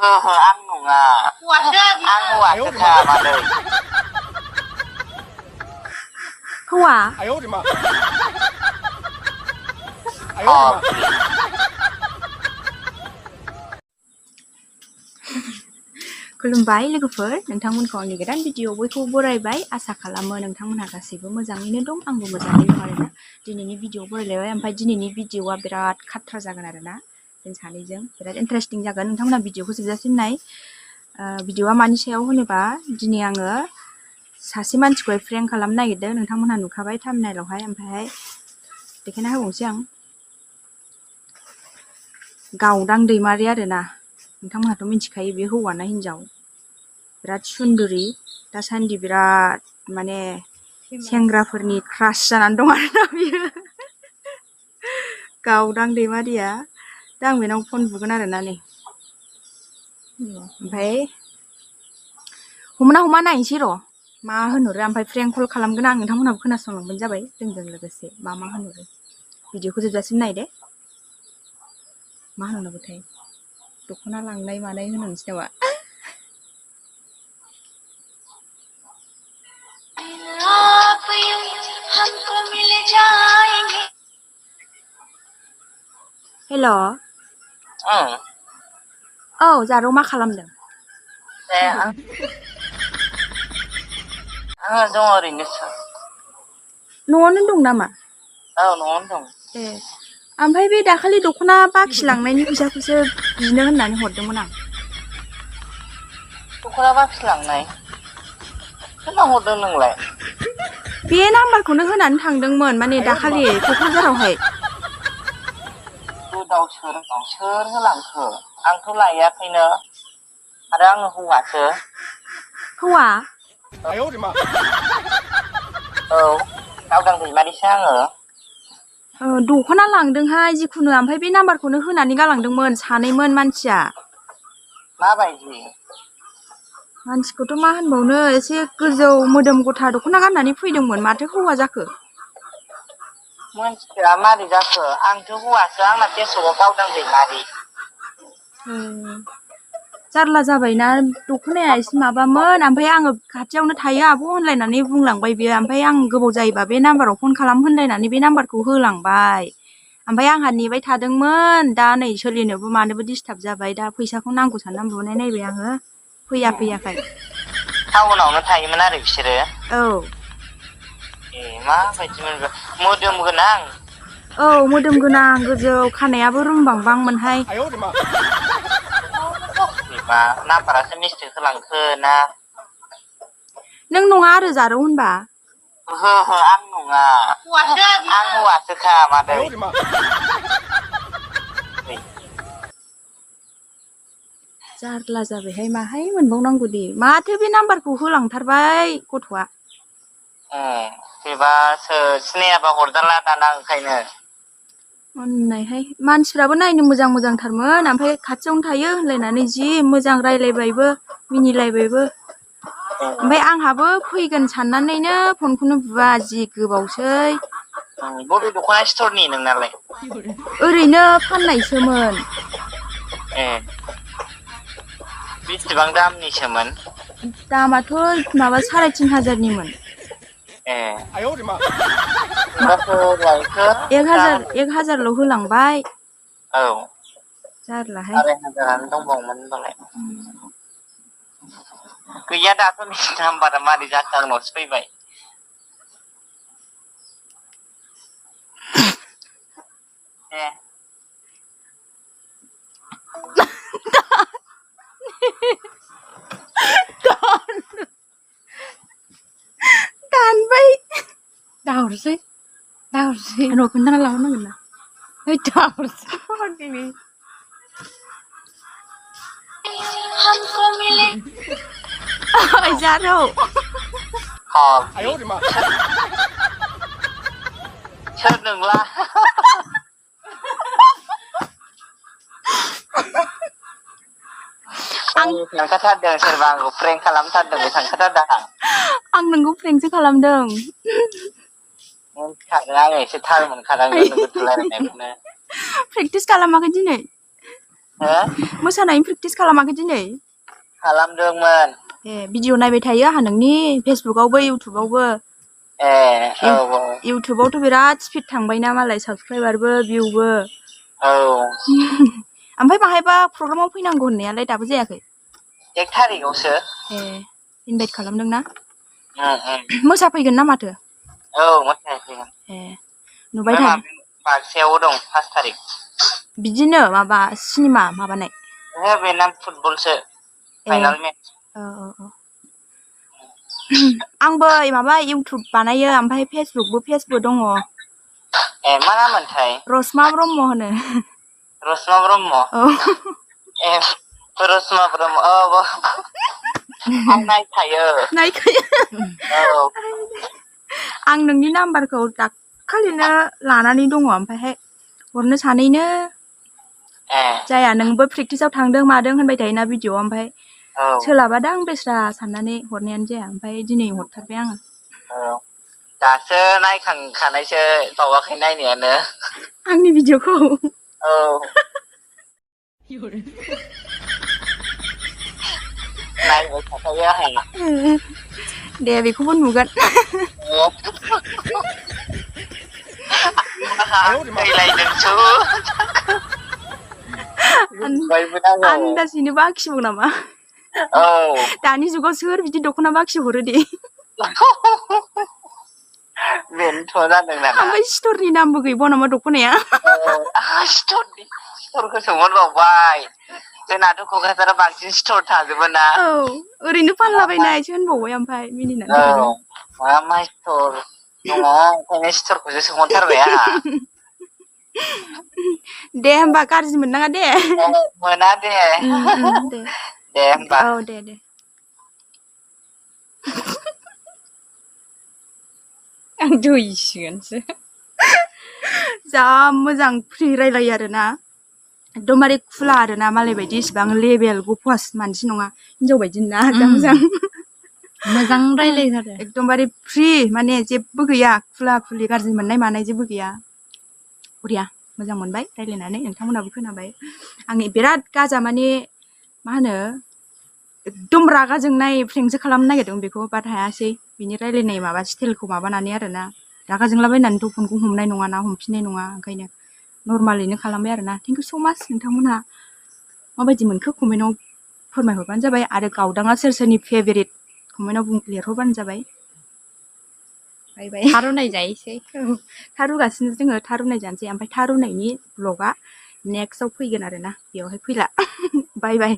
Ăn nùng à. Ăn hùa thức hà mà đời. Hùa? खुलुमबाय लोगोफोर नोंथांमोनखौ आंनि गोदान भिडिअ बयखौ बरायबाय आसा खालामो नोंथांमोनहा गासैबो मोजाङैनो दं आंबो मोजाङैनो दं आरोना दिनैनि भिडिअ बरायलायबाय ओमफ्राय दिनैनि भिडिअआ बिराद खाथ्रा जागोन आरोना जों सानैजों बिराद इन्टारेस्टिं जागोन नोंथांमोनहा भिडिअखौ जोबजासिम नाय भिडिअआ मानि सायाव होनोबा दिनै आङो सासे मानसिखौ प्रेंक खालामनो नागिरदों नोंथांमोनहा नुखाबाय थाम्बनेइलावहाय ओमफ्राय देखायना होबावनोसै आं गावदां दैमारि आरोना नोंथांमोनहाथ' मिथिखायो बे हौवा ना हिनजाव बिराद सुन्दुरि दासान्दि बिराद माने सेंग्राफोरनि क्रास जानानै दं आरोना बियो गावदां दैमारिया दा आं बेनाव फन बुगोन आरोना नै ओमफ्राय हमना हमा नायनोसै र' मा होनहरो ओमफ्राय प्रेंक कल खालामगोन आं नोंथांमोनहाबो खोनासंलांबानो जाबाय जोंजों लोगोसे मा होनहरो भिडिअखौ जोबजासिम नायदे मा होननांगौथाय दख'ना लांनाय मानाय होननोसै नामा हेल' औ जारौ मा खालामदों आङो दङ ओरैनोसो न'आवनो दं नामा औ न'आवनो दं ए ओमफ्राय बे दाखालि दख'ना बाखि लांनायनि फैसाखौसो बिनो होननानै हरदोंमोन आं दख'ना बाखि लांनाय सोरनो हरदों नोंलाय बे नाम्बारखौनो होनानै थांदोंमोन माने दाखालि क'क्राझारावहाय गोदाव सोर होलांखो आंथ' लायाखैनो आरो आङो हौवासो हौवा औ गावदां दैमारिसो आङो दख'ना लांदोंहाय जिखुनु ओमफ्राय बे नाम्बारखौनो होनानै गालांदोंमोन सानैमोन मानसिया माबायदि मानसिखौथ' मा होनबावनो एसे गोजौ मोदोम गथा दख'ना गाननानै फैदोंमोन माथो हौवा जाखो मानसिया मारै जाखो आंथ' हौवासो आंना फेसबुकआव गावदां दैमारि जारला जाबायना दख'नाया एसे माबामोन ओमफ्राय आङो खाथियावनो थायो आब' होनलायनानै बुंलांबाय बियो ओमफ्राय आं गोबाव जायोबा बे नाम्बाराव फन खालाम होनलायनानै बे नाम्बारखौ होलांबाय ओमफ्राय आंहा नेबाय थादोंमोन दा नै सोलिनोबो मानोबो डिस्टार्ब जाबाय दा फैसाखौ नांगौ साननानै बुनाय नायबाय आङो फैयाखै टाउनावनो थायोमोन आरो बिसोरो औ ए माबायदिमोन मोदोम गोनां औ मोदोम गोनां गोजौ खानायाबो रुमबांबांमोनहाय मा नाम्बारासो मिस्टेक होलांखो ना नों नङा आरो जारौ होनबा आं नङा आं हौवासोखा मादै जारला जाबायहाय माहाय मोनबावनांगौ दे माथो बे नाम्बारखौ होलांथारबाय गथ'आ बेबा सिनायाबा हरजाला दाना ओंखायनो अननायहाय मानसिफ्राबो नायनो मोजां मोजांथारमोन ओमफ्राय खाथियावनो थायो होनलायनानै जि मोजां रायलायबायबो मिनिलायबायबो ओमफ्राय आंहाबो फैगोन साननानैनो फनखौनो बुआ जि गोबावसै बबे दख'ना स्टरनि नोंनालाय ओरैनो फाननायसोमोन बेसेबां दामनिसोमोन दामाथ' माबा 3,500निमोन एक हाजारल' होलांबाय औ जारलाहाय 2,500 दंबावोमोन होनबालाय गैया दाथ' नाम्बारा मारै जाखो आंनावसो फैबाय दानबाय दाहरसै र' खोन्थाना लाहरनांगोन ना दाहरसै जारौ सोर नोंला थांखाथारदों सोरबा आंखौ प्रेंक खालामथारदों थांखाथारदों आं नोंखौ प्रेंकसो खालामदों आं एसे थाल मोनखादों लोगोफोर रायलायनायखौनो प्रेक्टिस खालामाखै दिनै हो मोसानायनि प्रेक्टिस खालामाखै दिनै खालामदोंमोन भिडिअ नायबाय थायो आंहा नोंनि फेसबुकआवबो इउटुबावबो औ औ इउटुबावथ' बिराद स्पिड थांबायना मालाय साबसक्राइबारबो भिउबो औ ओमफ्राय बाहायबा प्रग्रामाव फैनांगौ होननायालाय दाबो जायाखै 1 थारिखआवसो इनभाइट खालामदोंना उम मोसाफैगोन ना माथो औ मोसाफैगोन नुबाय ओमफ्राय थादों बाक्सायाव दं 5 थारिख बिदिनो माबा सिनेमा माबानाय बेना फुटबलसो फाइनाल मेच औ आंबो माबा इउटुब बानायो ओमफ्राय पेजबो दङ मा नाममोनथाय रसमा ब्रह्म होनो रसमा ब्रह्म औ रसमा ब्रह्म औ आं नायखायो औ आं नोंनि नाम्बारखौ दाखालिनो लानानै दङ ओमफ्रायहाय हरनो सानैनो जाया नोंबो प्रेक्टिसाव थांदों मादों होनबाय थायोना भिडिअ ओमफ्राय औ सोलाबादां बेस्रा साननानै हरनायानो जाया ओमफ्राय दिनै हरथारबाय आङो औ दासो नायखांखानायसो बावाखै नायनायानो आंनि भिडिअखौ औ नायबाय थाखायो आंहा दे बेखौबो नुगोन आन्दाजैनोबो आखिबाव नामा औ दानि जुगाव सोर बिदि दख'नाबो आखिहरो दे बेनोथ' जादों नामा ओमफ्राय स्टरनि नामबो गैबावा नामा दख'नाया स्टरखौ सोंहरबावबाय जोंनाथ' क'क्राझाराव बांसिन स्टर थाजोबो ना औ ओरैनो फानलाबायनायसो होनबावबाय ओमफ्राय मिनिनानै औ दहायबो मा स्टर दङ ओंखायनो स्टरखौसो सोंहरथारबाय आंहा दे होमबा गाज्रि मोननाङा दे मोना दे दे दे होमबा औ दे आं दुइसिगोनसो जा मोजां फ्रि रायलायो आरोना एकदमबारे खुला आरोना मालाय बायदि इसिबां लेबेल गफस मानसि नङा हिनजाव बायदि ना जा मोजां रायलायथारो एकदमबारे फ्रि माने जेबो गैया खुला खुलि गाज्रि मोननाय मानाय जेबो गैया बरिया मोजां मोनबाय रायलायनानै नोंथांमोनाबो खोनाबाय आंनि बिराद गाजा माने मा होनो एकदम रागा जोंनाय फ्रेंकसो खालामनो नागिरदों बेखौ बाट हायासै बिनि रायलायनाय माबा स्टाइलखौ माबानानै आरोना रागा जोंलाबायनानैथ' फनखौ हमनाय नङा हमफिननाय नङा ओंखायनो नर्मालैनो खालामबाय आरोना थेंक इउ स' माच नोंथांमोनहा माबायदि मोनखो कमेन्टआव फोरमायहरबानो जाबाय आरो गावदाङा सोर सोरनि फेभरेट कमेन्टआव लिरहरबानो जाबाय बाय बाय था रुनाय जायोसै था रुगासिनो जोङो था रुनाय जानोसै ओमफ्राय था रुनायनि ब्लगा नेक्स्टआव फैगोन आरोना बेवहाय फैला बाय बाय